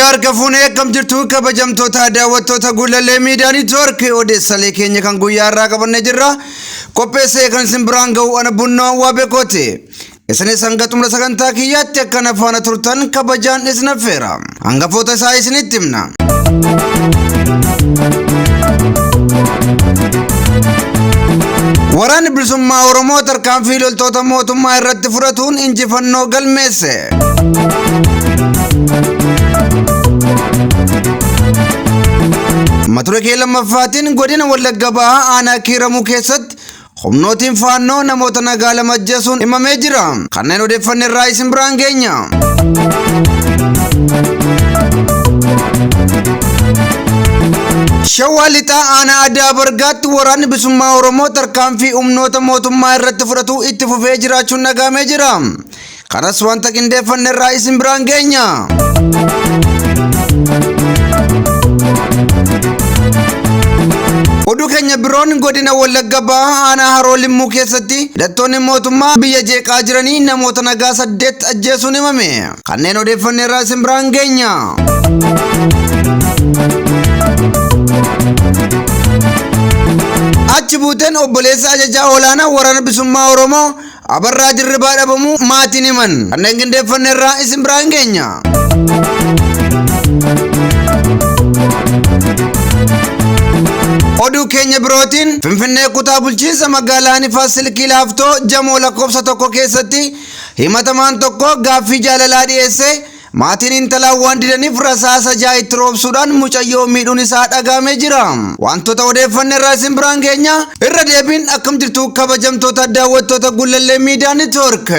Yooyyaa harka fuunee akkam jirtu kabajamtoota daawwattoota Guulallee Miidiyaa Niitwoork odeessalee keenya kan guyyaa irraa qabannee jirra. Qopheessee kan isin biraan ga'u ana Bunnoo Waabekooti. Isinis hanga xumura sagantaa kiyyaatti akka na faana turtan kabajaan isin affeera. Hangafoota isaa isinitti himna. Waraanni Bilisummaa Oromoo tarkaanfii loltoota mootummaa irratti fudhatuun injifannoo galmeesse. Mata duree kee lammaffaatiin godina Wallagga Bahaa aanaa Kiiramuu keessatti humnootiin faannoo namoota nagaa lama ajjeesuun himamee jira. Kanneen odeeffanne irraa isin biraan geenya. Shawaa Lixaa aanaa Adaa Bargaatti waraanni bilisummaa Oromoo tarkaanfii humnoota mootummaa irratti fudhatu itti fufee jiraachuun dhagahamee jira. Kanas wanta qindeeffanne irraa isin biraan geenya. Oduu keenya biroon godina Wallagga Bahaa aanaa Haroo Limmuu keessatti hidhattoonni mootummaa biyya jeeqaa jiranii namoota nagaa 8 ajjeesuun himame. Kanneen odeeffanne irraa isin biraan geenya. Achi buuteen obboleessa ajajaa olaanaa waraana bilisummaa Oromoo Abarraa Dirribaa dhabamuu maatiin himan. Kanneen qindeeffanne irraa isin biraan geenya. Oduu keenya birootiin Finfinnee kutaa bulchiinsa magaalaa Nifaas Silkii Laaftoo Jamoo lakkoofsa 1 keessatti himatamaan tokko gaaffii jaalalaa dhiyeesse Maatiin intalaa waan didaniif rasaasa ja'a itti roobsuudhaan mucayyoo miidhuun isaa dhagahamee jira. Wantoota odeeffanne irraa isin biraan geenya. Irra deebiin akkam jirtu kabajamtoota daawwattoota Gullallee Miidiyaa Neetwoork.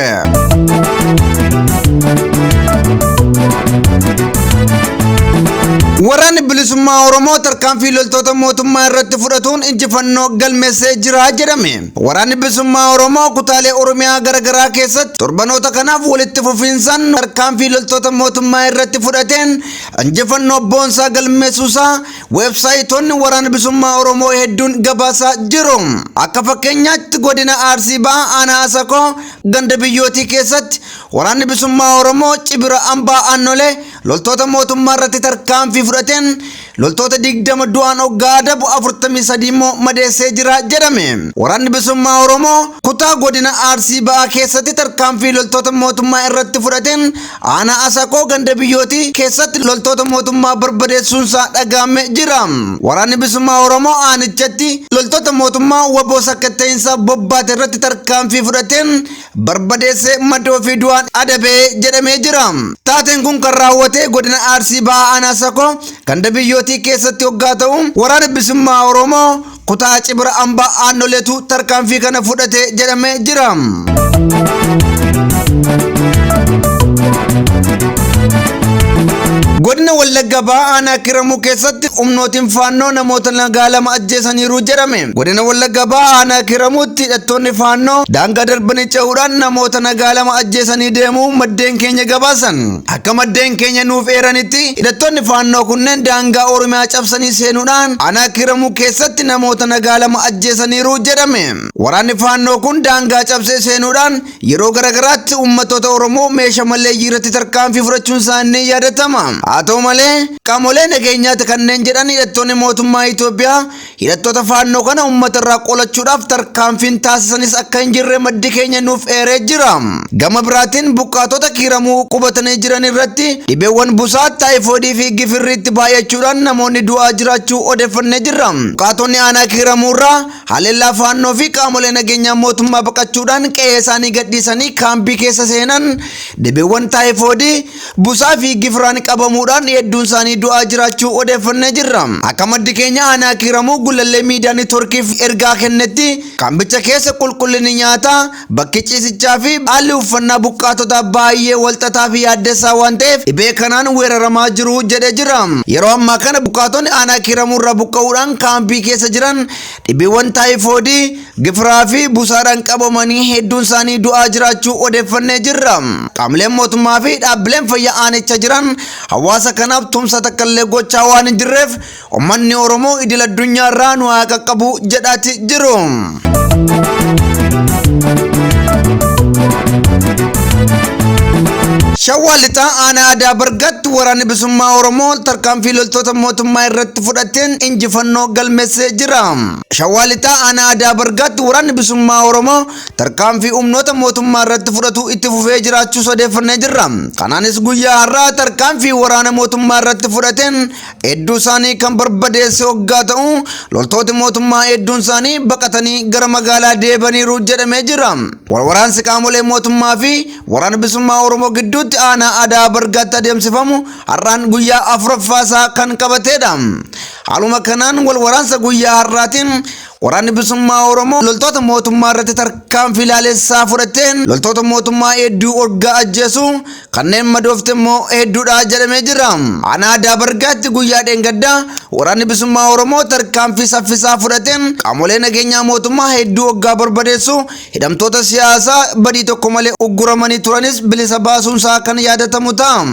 Waraanni Bilisummaa Oromoo tarkaanfii loltoota mootummaa irratti fudhatuun injifannoo galmeessee jira jedhame. Waraanni Bilisummaa Oromoo kutaalee Oromiyaa garagaraa keessatti torbanoota kanaaf walitti fufiinsaan tarkaanfii loltoota mootummaa irratti fudhateen injifannoo boonsaa galmeessuusaa weebsaayitoonni Waraana Bilisummaa Oromoo hedduun gabaasaa jiru. Akka fakkeenyaatti godina Arsii Bahaa aanaa Asakoo ganda Biyyootii keessatti Waraanni Bilisummaa Oromoo Cibira Ambaa Aannolee loltoota mootummaa irratti tarkaanfii fudhateen loltoota 20 du'aan oggaa adabu 43 immoo madeessee jira jedhame. Waraanni Bilisummaa Oromoo kutaa godina Arsii Ba'aa keessatti tarkaanfii loltoota mootummaa irratti fudhateen aanaa Asakoo ganda Biyyootii keessatti loltoota mootummaa barbadeessuunsaa dhaga'ame jira. Waraanni Bilisummaa Oromoo aanichatti loltoota mootummaa waboo sakkatta'iinsa bobbaate irratti tarkaanfii fudhateen barbadeessee madoo fi du'aan adabee jedhamee jira. Taateen kun kan raawwate godina Arsii Bahaa Aanaa Sakoo ganda Biyyootii keessatti hoggaa ta'u waraana bilisummaa Oromoo kutaa Cibira Ambaa Aannoleetu tarkaanfii kana fudhate jedhamee jira. Godina Wallagga Bahaa Aanaa Kiramuu keessatti humnootiin faannoo namoota nagaa lama ajjeesaniiru jedhame. Godina Wallagga Bahaa Aanaa Kiramuutti hidhattoonni faannoo daangaa darbanii ce'uudhaan namoota nagaa lama ajjeesanii deemuu maddeen keenya gabaasan. Akka maddeen keenya nuuf eeranitti hidhattoonni faannoo kunneen daangaa Oromiyaa cabsanii seenuudhaan Aanaa Kiramuu keessatti namoota nagaa lama ajjeesaniiru jedhame. Waraanni faannoo kun daangaa cabsee seenuudhaan Yeroo garagaraatti uummattoota Oromoo meesha maleeyyii irratti tarkaanfii fudhachuun isaanii ni yaadatama. Haa ta'u malee, qaamolee nageenyaati kanneen jedhan hidhattoonni mootummaa Itoophiyaa hidhattoota faannoo kana uummata irraa qolachuudhaaf tarkaanfiin taasisanis akka hin jirre maddi keenya nuuf eeree jira. Gama biraatiin buqqaatota Kiiramuu qubatanii jiran irratti dhibeewwan busaa, taayifoodii fi gifirriitti baay'achuudhaan namoonni du'aa jiraachuu odeeffannee jirra. Buqqaatonni aanaa Kiiramuu irraa Haleellaa Faannoo fi qaamolee nageenyaa mootummaa baqachuudhaan qe'ee isaanii gadhiisanii kaampii keessa seenan dhibeewwan taayifoodii, busaa fi gifiraan qabamuudhaan hedduun isaanii du'aa jiraachuu odeeffannee jirra. Akka maddi keenya aanaa Kiiramuu Gullallee Miidiyaa Neetwoorkiif ergaa kennetti kaampicha keessa qulqullinni nyaataa, bakki ciisichaa fi haalli uffannaa buqqaatotaa baay'ee walxaxaa fi yaaddessaa waan ta'eef dhibee kanaan weeraramaa jiru jedhee jira. Yeroo ammaa kana buqqaatonni aanaa Kiiramuu irraa buqqa'uudhaan kaampii keessa jiran dhibeewwan taayifoodii, gifiraa fi busaadhaan qabamanii hedduun isaanii du'aa jiraachuu odeeffannee jirra. Qaamoleen mootummaa fi dhaabbileen fayyaa aanicha jiran hawaasa kanaaf tumsa takkallee gochaa waan hin jirreef Uummanni Oromoo idil addunyaa irraa nu haa qaqqabu jedhaati jiru. Shawaa Lixaa aanaa Adaa Bargaatti Bargaatti waraanni bilisummaa Oromoo tarkaanfii loltoota mootummaa irratti fudhateen injifannoo galmeessee jira. Shawaa Lixaa aanaa Adaa Bargaatti waraanni bilisummaa Oromoo tarkaanfii humnoota mootummaa irratti fudhatu itti fufee jiraachuus odeeffannee jirra. Kanaanis guyyaa har'aa tarkaanfii waraana mootummaa irratti fudhateen hedduu isaanii kan barbadeesse hoggaa ta'u, loltooti mootummaa hedduun isaanii baqatanii gara magaalaa deebaniiru jedhamee jira. Walwaraansi qaamolee mootummaa fi waraana bilisummaa Oromoo gidduutti aanaa Adaa Bargaatti adeemsifamu har'aan guyyaa afuraffaa isaa kan qabateedha. Haaluma kanaan walwaraansa guyyaa har'aatiin Waraanni Bilisummaa Oromoo loltoota mootummaa irratti tarkaanfii laalessaa fudhateen loltoota mootummaa hedduu orgaa ajjeesu, kanneen madoofte immoo hedduudha jedhamee jira. Aanaa Adaa Bargaatti guyyaa dheengaddaa Waraanni Bilisummaa Oromoo tarkaanfii saffisaa fudhateen qaamolee nageenyaa mootummaa hedduu oggaa barbadeessu, hidhamtoota siyaasaa badii tokko malee ugguramanii turanis bilisa baasuunsaa kan yaadatamu ta'a.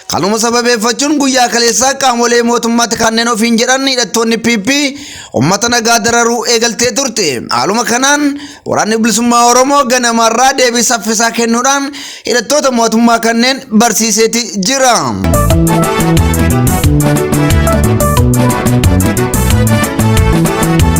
Kanuma sababeeffachuun guyyaa kaleessaa qaamolee mootummaatti kanneen ofiin jedhan hidhattoonni PP ummata nagaa dararuu eegaltee turte. Haaluma kanaan Waraanni Bilisummaa Oromoo ganamarraa deebii saffisaa kennuudhaan hidhattoota mootummaa kanneen barsiiseeti jira.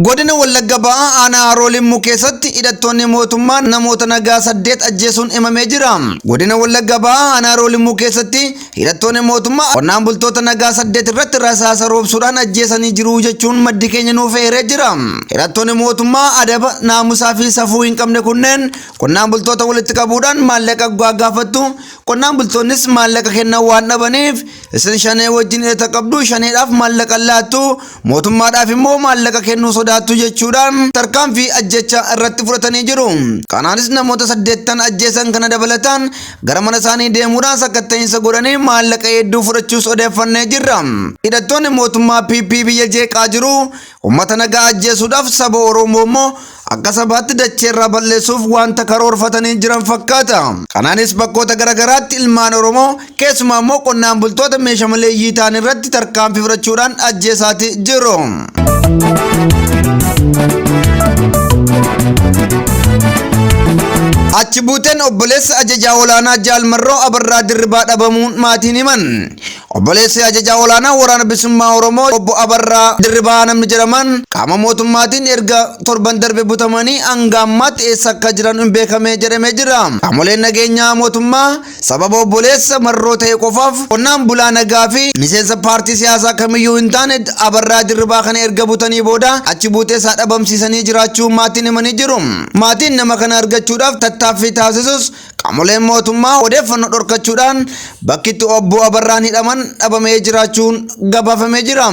Godina Wallagga Ba'aa aanaa Haroo Limmuu keessatti hidhattoonni mootummaa namoota nagaa 8 ajjeesuun himamee jira. Godina Wallagga Ba'aa aanaa Haroo Limmuu keessatti hidhattoonni mootummaa qonnaan bultoota nagaa 8 irratti rasaasa roobsuudhaan ajjeesanii jiru jechuun maddi keenya nuuf eeree jira. Hidhattoonni mootummaa adaba naamusaa fi safuu hin qabne kunneen qonnaan bultoota walitti qabuudhaan maallaqa gaafattu. Qonnaan bultoonnis maallaqa kennan waan dhabaniif, isin Shanee wajjin hidhata qabdu, Shaneedhaaf maallaqa laattu, mootummaadhaaf immoo maallaqa kennuu sodaattu jechuudhaan tarkaanfii ajjeechaa irratti fudhatanii jiru. Kanaanis namoota saddeettan ajjeesan kana dabalataan gara mana isaanii deemuudhaan sakatta'iinsa godhanii maallaqa hedduu fudhachuus odeeffannee jirra. Hidhattoonni mootummaa PP biyya jeeqaa jiru. Uummata nagaa ajjeesuudhaaf, saba Oromoo immoo akka sabaatti dacheerraa balleessuuf wanta karoorfatanii jiran fakkaata. Kanaanis bakkoota garaagaraatti ilmaan Oromoo, keessumaa immoo qonnaan bultoota meeshaa maleeyyii ta'an irratti tarkaanfii fudhachuudhaan ajjeesaati jiru. Achi buuteen obboleessa ajajaa olaanaa Jaal Marroo Abarraa Dirribaa dhabamuun maatiin himan. Obboleessi ajajaa olaanaa Waraana Bilisummaa Oromoo Obbo Abarraa Dirribaa namni jedhaman qaama mootummaatiin erga torban darbe butamanii hanga ammaatti eessa akka jiran hin beekamee jedhamee jira. Qaamoleen nageenyaa mootummaa sababa obboleessa Marroo ta'e qofaaf qonnaan bulaa nagaa fi miseensa paartii siyaasaa kamiyyuu hin taane Abarraa Dirribaa kana erga butanii booda achi buutee isaa dhabamsiisanii jiraachuu maatiin himanii jiru. Maatiin nama kana argachuudhaaf tattaaffii taasisus qaamoleen mootummaa odeeffannoo dhorkachuudhaan bakki itti obbo Abarraan hidhaman dhabamee jiraachuun gabaafamee jira.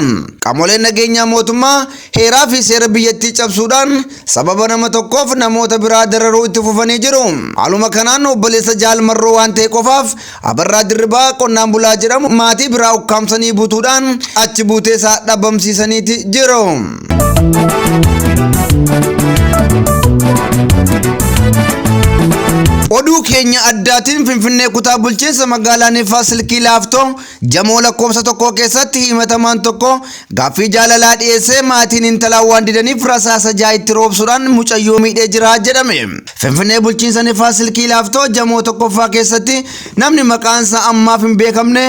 Qaamoleen nageenyaa mootummaa heeraa fi seera biyyattii cabsuudhaan sababa nama tokkoof namoota biraa dararuu itti fufanii jiru. Haaluma kanaan obboleessa Jaal Marroo waan ta'e qofaaf Abarraa Dirribaa qonnaan bulaa jedhamu maatii biraa ukkaamsanii butuudhaan achi buutee isaa dhabamsiisaniiti jiru. Oduu keenya addaatiin, Finfinnee kutaa bulchiinsa magaalaa Nifaas Silkii Laaftoo Jamoo lakkoofsa 1 keessatti himatamaan tokko gaaffii jaalalaa dhiyeessee maatiin intalaa waan didaniif rasaasa ja'a itti roobsuudhaan mucayyoo miidhee jira jedhame. Finfinnee bulchiinsa Nifaas Silkii Laaftoo Jamoo 1ffaa keessatti namni maqaan isaa ammaaf hin beekamne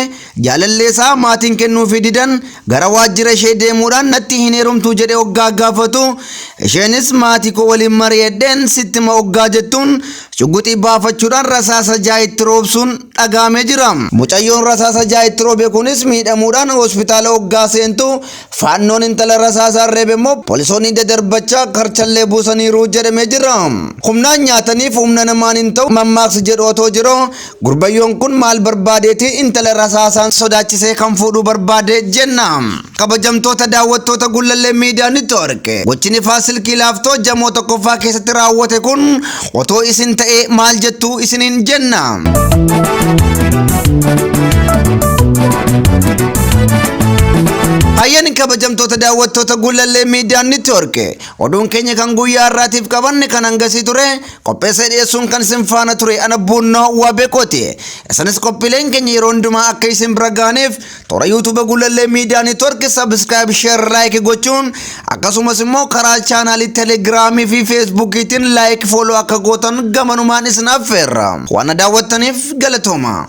jaalallee isaa maatiin kennuufii didan gara waajjira ishee deemuudhaan natti hin heerumtuu jedhee oggaa gaafatu, isheenis maatii koo waliin mari'adheen sitti hima oggaa jettuun shugguxii baafachuudhaan rasaasa ja'a itti roobsuun dhagahamee jira. Mucayyoon rasaasa ja'a itti roobe kunis miidhamuudhaan hospitaala oggaa seentu, faannoon intala rasaasaan reebe immoo poolisoonni dadarbachaa karchallee buusaniiru jedhamee jira. Humnaan nyaataniif humna namaan hin ta'u mammaaksi jedhu otoo jiru, gurbayyoon kun maal barbaadeeti intala rasaasaan sodaachisee kan fuudhuu barbaade jenna. Kabajamtoota daawwattoota Gullallee Miidiyaa Network, gochi Nifaas Silkii Laaftoo Jamoo 1ffaa keessatti raawwate kun otoo isin ta'ee maal jettuu isiniin jenna. Hayyani, kabajamtoota daawwattoota Gullallee Miidiyaa Network, oduun keenya kan guyyaa har'aatiif qabanne kan hangasii ture. Qopheessee dhiyeessuun kan isin faana ture ana Buunnoo Wabeekooti. Isinis qophiileen keenya yeroo hundumaa akka isin bira ga'aniif toora YouTube Gullallee Miidiyaa Network subscribe, share, like gochuun, akkasumas immoo karaa chaanaalii Telegiraamii fi Feesbuukiitiin like, follow akka gootan gamanumaan isin affeerra. Waan na daawwattaniif galatooma.